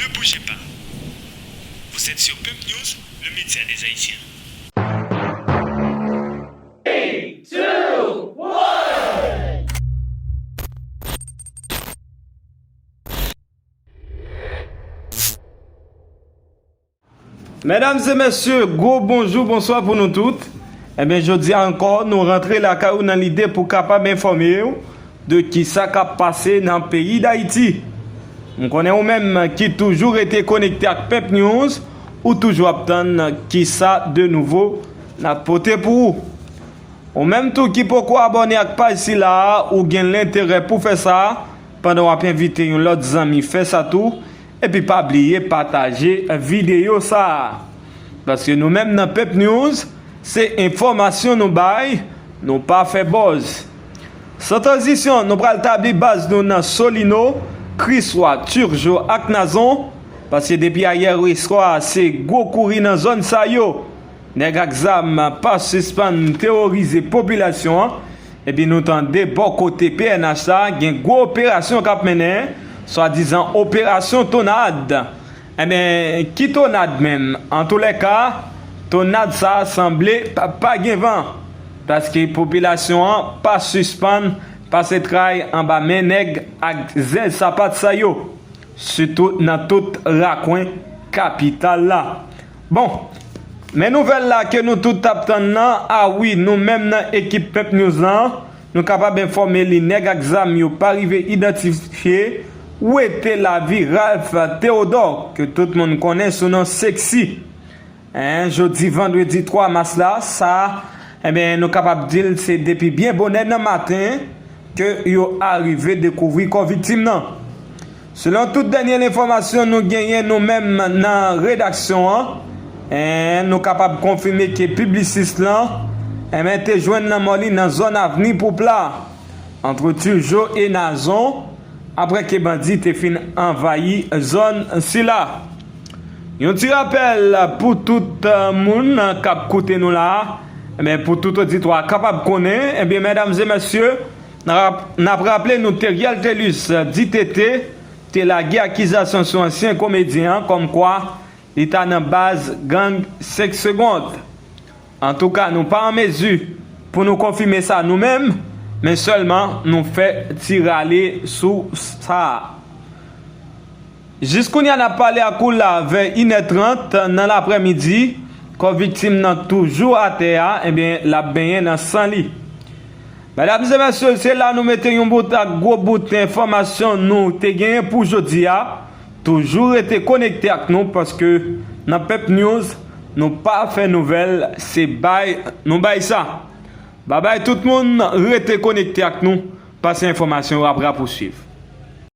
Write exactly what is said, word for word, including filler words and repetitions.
Ne bougez pas. Vous êtes sur Pep News, le média des Haïtiens. Medam e mesye, gwo bonjou, bonswa pou nou tout. Ebyen, jodi a ankò, nou rantre lakay ou nan lide pou kapab enfòme w de kisa k ap pase nan peyi Dayiti. M konnen ou menm ki toujou rete konekte ak Pep News, ou toujou ap tann kisa de nouvo n ap pote pou ou. Ou menm tou ki poko abòne ak paj sila a, ou gen lenterè pou fè sa, pandan w ap envite yon lòt zanmi fè sa tou, epi pa bliye pataje videyo sa a. Paske nou menm nan Pep News, se enfòmasyon nou bay, nou pa fè buzz. San tranzisyon, nou pral tabli baz nou nan Solino, Kriswa, Turgeau ak Nazon, paske depi ayè oswa se gwo kouri nan zòn sa yo. Nèg ak zam pa sispann teworize popilasyon an, epi nou tande bò kote P N H la gen gwo operasyon k ap mennen, swadizan operasyon tonad. Ebyen, ki tonad menm? Antoulèka, tonad sa a sanble pa, pa gen van, paske popilasyon an pa sispann pase tray anba men nèg ak zèl sapat sa yo, sitou nan tout rakwen kapital la. Bon, men nouvèl la ke nou tout t ap tann nan, a wi, nou menm nan ekip Pep News lan, nou kapab enfòme li nèg ak zam yo pa rive idantifye wete lavi Ralph Théodore, ke tout moun konnen sou non Sexy. En, jodi vandredi twa mas la, sa, enben, nou kapab di l se depi byen bonè nan maten ke yo arive dekouvri kò viktim nan. Selon tout dènye enfòmasyon nou genyen nou menm nan redaksyon an, en, nou kapab konfime ke piblisis lan, enben, te jwenn lanmò li nan zòn Avni Poupla, ant Turgeau e Nazon, apre ke bandi te fin anvayi zòn sila. Yon ti rapèl pou tout, eh, moun k ap koute nou la, enben, pou tout oditwa a kapab konnen, enben, medam e mesye, n ap, n ap raple nou Theriel Thelus, eh, di T T, te lage akizasyon sou ansyen komedyen an kòmkwa li ta nan baz gang senk Segond. Antouka, nou pa an mezi pou nou konfime sa nou menm, men sèlman nou fè ti rale sou sa a. Jis kounye a n ap pale ak ou la, vè inè trant nan laprèmidi, kò viktim nan toujou atè a, enben, l ap benyen nan san li. Medam e mesye, se la nou mete yon bout ak gwo bout enfòmasyon nou te genyen pou jodi a. Toujou rete konekte ak nou, paske nan Pep News, nou pa fè nouvèl, se bay nou bay sa. Babay tout moun, rete konekte ak nou, paske enfòmasyon yo ap rapousuiv.